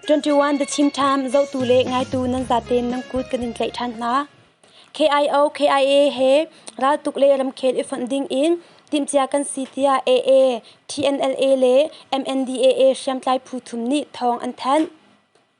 21 The Chin Time zohtu le ngaitu nan zaten nan kut kan in tlaih ṭhan hna. KIO KIA he raltuk le ramkhel i fonh ding in timhcia kan si tiah AA, TNLA le MNDAA hriamtlai phu thum nih thawng an thanh.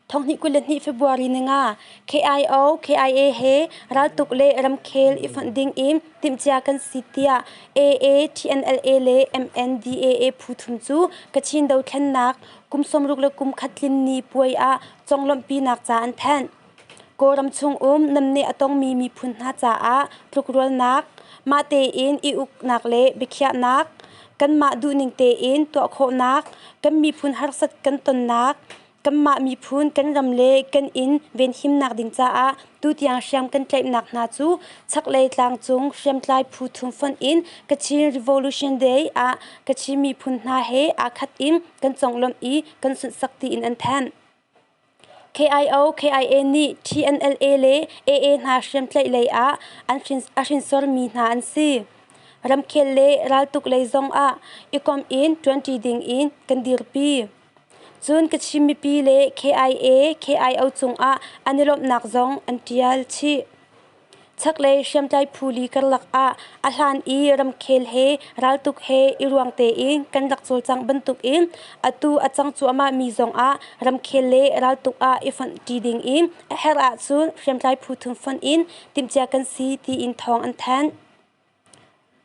Thonghnih 22 February ninga KIO KIA he raltuk le ramkhel i fonh ding in timhcia kan si tiah AA, TNLA le MNDAA phu thum cu Kachin dothlennak kum 60 le kum khat tlin ni puai ah conglawmhpinak ca an thanh. Kawlram chung um namneh a tongmi miphun hna caah tlukrualnak, mah tein i uknak le biakhiahnak, kanmah duhning tein tuah khawhnak, kan miphun harsat kan tonnak, Kanmah miphun kan ram le kan inn venhimnak ding caah tutiang hriam kan tlaihnak hna cu chaklei tlangcung hriamtlai phu thum fonh in Kachin Revolution Day ah Kachin miphun hna he aa khat in kan conglawmh i kan sunhsak tiin an thanh. KIO KIA nih TNLA le AA hna hriamtlaih lei ah an a hrinsormi hna an si. Ramkhel le raltuk lei zong ah i kom in ṭuanṭi ding in kan dirpi. Cun Kachin mipi le KIA, KIO cungah an i lawmhnak zong an ṭial chih. Chaklei hriamtlai phu li karlak ah a hlan i ramkhel he raltuk he i ruang tein kan rak cawlcangh bantukin atu a cang cuahmahmi zongah ramkhel le raltuk ah i fonhṭi dingin a herh ahcun hriamtlai phu thum fonh in timhcia kan si tiin thawng an thanh.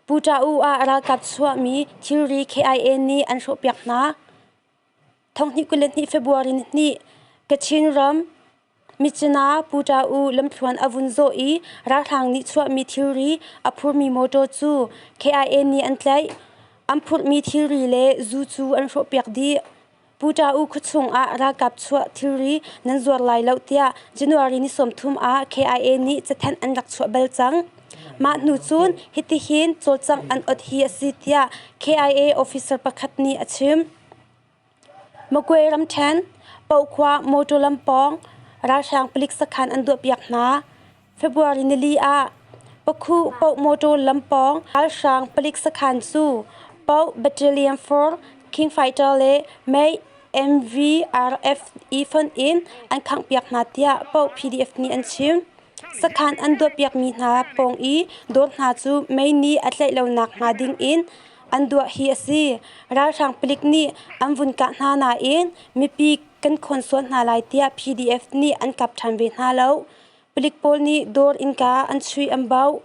Pu Ṭa U ah ralkap chuahmi thilri KIA nih an hrawhpiak hna. Thonghnih 22 February nihnih Kachin ram Myitkyina Pu Ṭa U lamthluan a vun zawh i ralhrang nih chuahmi thilri a phurmi motor cu KIA nih an tlaih. An phurhmi thilri le zu cu an hrawhpiak dih. Pu Ṭa U khuachung ah ralkap chuah thilri nan zuar lai lo tiah January ni 30 ah KIA nih cathanh an rak chuah bal cang. Mah hnu cun hitihin cawlcangh an ot hi a si tiah KIA officer pakhat nih a chim. Magwe ramṭhen, Pohkhua motor lam pawng ralhrang palik sakhan an duahpiak hna. February nili ah Pakhu Poh motor lam pawng ralhrang palik sakhan cu Poh Battalion 4 King Fighter le May MVRF i fonh in an khanghpiak hna tiah Poh PDF nih an chim. Sakhan an duahpiakmi hna pawng i dawr hna cu mei nih a tlaih lonak hnga ding in an duah hi a si. Ralhrang palik nih an vun kah hna nain mipi kan khawn sual hna lai tiah PDF nih an kap ṭhan ve hna lo. Palik pawl nih dawr innka an chuih an bauh.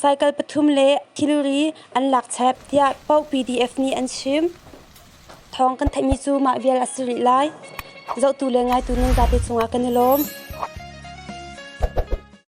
Cycle pathum le thilri an lak chep tiah Paoh PDF nih an chim. Thawng kan theihmi cu mah vial a si rih lai. Zohtu le ngaitu nan zapi cungah kan i lawm.